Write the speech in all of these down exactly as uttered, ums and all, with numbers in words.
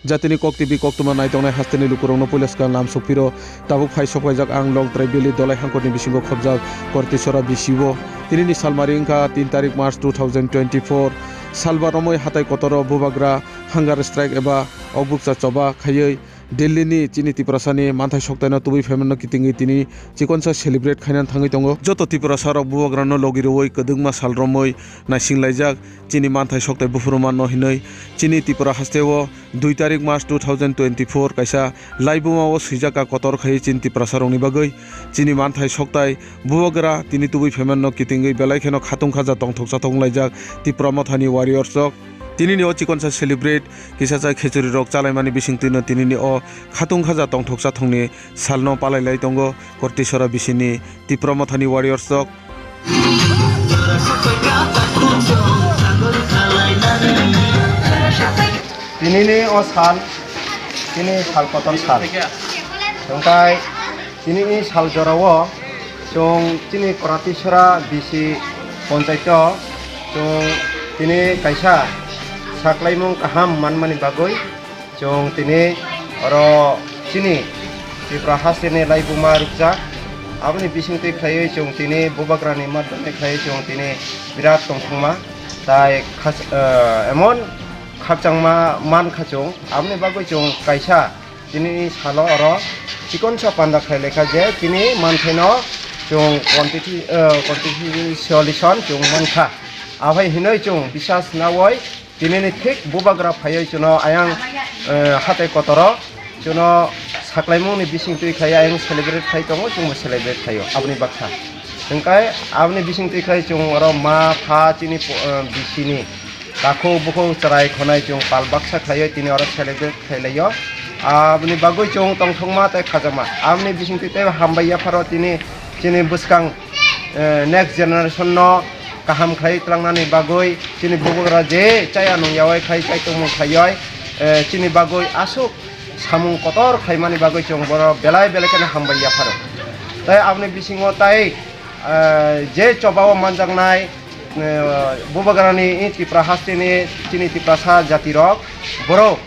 Jatini Kok T V koktwma naitongnai hasteni lukurokno puila swkang lam sokphiro. Tabuk phai sokphaijak ang Longtrai Valley Dolai Hangkotni bisingo khobjak Kortisora B C o. Tinini salmari wngkha tin tarik March two thousand twenty-four. Salba romwi hatai kotoro bubagra hunger strike eba okbukcha choba khaiwi Delhi ni chini Tiprasani manthai soktaino tubui phaimano kitingwi tini chikonsa celebrate khaina thangwi tongo. Joto Tiprasa rok bubagrano logi rwui kwdwkma sal romwi naisinglaijak chini manthai soktai buphuru manno hinwi chini Tripura hasteo dui tarik March two thousand twenty-four kaisa laibuma o swijak a kotor khai chini Tiprasa rokni bagwi chini manthai soktai bubagra tini tubui phaimano kitingwi belai kheno khatung khaja tongthok chathok wnglaijak Tipra Mothani warriors rok. Tinini o chikonsa celebrate kisa cha khechuri rok chalaimani bisingtwino tinini o khatung khaja tongthok chathokni salno palailai tongo Kortisora bisini Tipra Mothani warriors rok. Tinini o sal, tini sal kotor sal. Hwnkhe Tinini sal jorao chwng chini Kortisora B C ponchaito chwng tini kaisa saklaimung kaham manmani bagwi chwng tini oro chini Tripura hasteni laibuma rwkjak. Aboni bisingtwi khlaiwi chwng tini bubagrani madhyome khlaiwi chwng tini birat tongthokma tai khas-, eh, emon khakchangma mankha chwng. Aboni bagwi chwng kaisa Tini salo oro chikonsa panda khlai lekha je chini manthaino chwng quantity, eh, quantity solution chwng mankha. Aphai hinwi chwng bisas nawi tinini thik bubagra phaiwi chwngno ayang, eh, hatai kotoro chwngno saklaimungni bisingtwi khai ayang celebrate khai tongo, chwngbo celebrate khaio aboni baksa. Hwnkhe aboni bisingtwi khai chwng oro ma pha chini po-, eh, bisini Takhuk bukhuk chwrai khonai chwng pal baksa khlaiwi tini oro celebrate khlailaio. Aboni bagwi chwng tongthokma tei khajakma. Aboni bisingtwi tei hambai yapharo tini chini bwskang, eh, next generation no kaham khlai tlangnani bagwi chini bubagra je chaya nung yaui khai chai tongmung khaiwi, eh, chini bagwi aswk samung kotor khaimani bagwi chwng bono belai belai kheno hambai yapharo. Tei aboni bisingo tai, eh, je chobao manjaknai, eh, bubagrani Tripura hasteni chini Tiprasa jatirok borok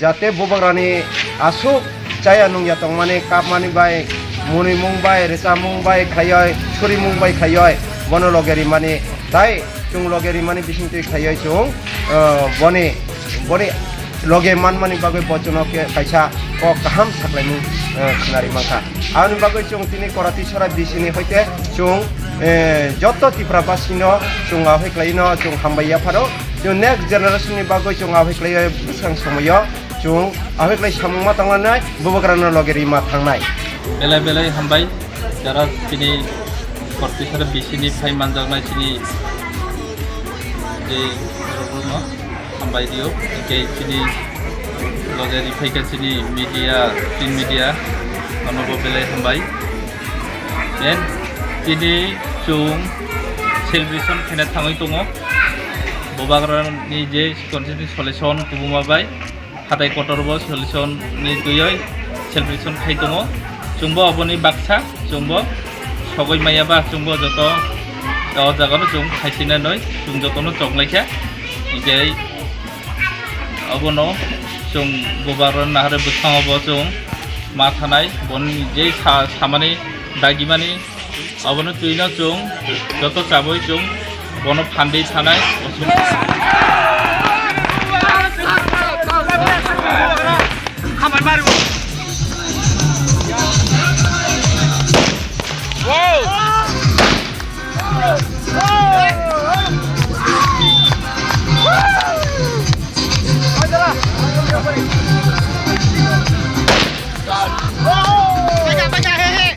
jate bubagrani aswk chaya nungya tongmani kapmani bai, munimung bai, rwchapmung bai khaioi, surimung bai khaioi bono loge rimani tai chwng loge rimani bisingtwi khaioi chwng, eh, boni, boni loge manmani bagwi bo chwngno khe kaisa kok kaham saklaimung, eh, khnari mankha. Aboni bagwi chwng tini Kortisora bisini hoite chwng, eh, joto Tripura basino chwng ahoi khlaino chwng hambai yapharo. Chwng next generation ni bagwi chwng ahoi khlaiwi bwskang somoio chwng ahoi khlai samung ma tanglanai bubagrano loge rima thangnai. Belai belai hambai jara chini Kortisora bisini phai manjaknai chini je borokno. Hambai dio, hingke chini loge riphaikha chini media, print media, ano bo belai hambai. Then chini chwng celebration khaina thangwi tongo. Bubagrani je constitution solution kubuma bai, hatai kotor bo solution ni twiwi celebration khai tongo. Chwngbo aboni baksa, chwngbo sogwi maya ba, chwngbo joto o jaga no chwng khaisina noi, chwng joto no chok laikha. Hingke Obono chwng bubagra nahare bwskango bo chwng ma thanai, boni je sa-, samani dagimani, obono twino chwng joto chabwi chwng bono phandwi thanai.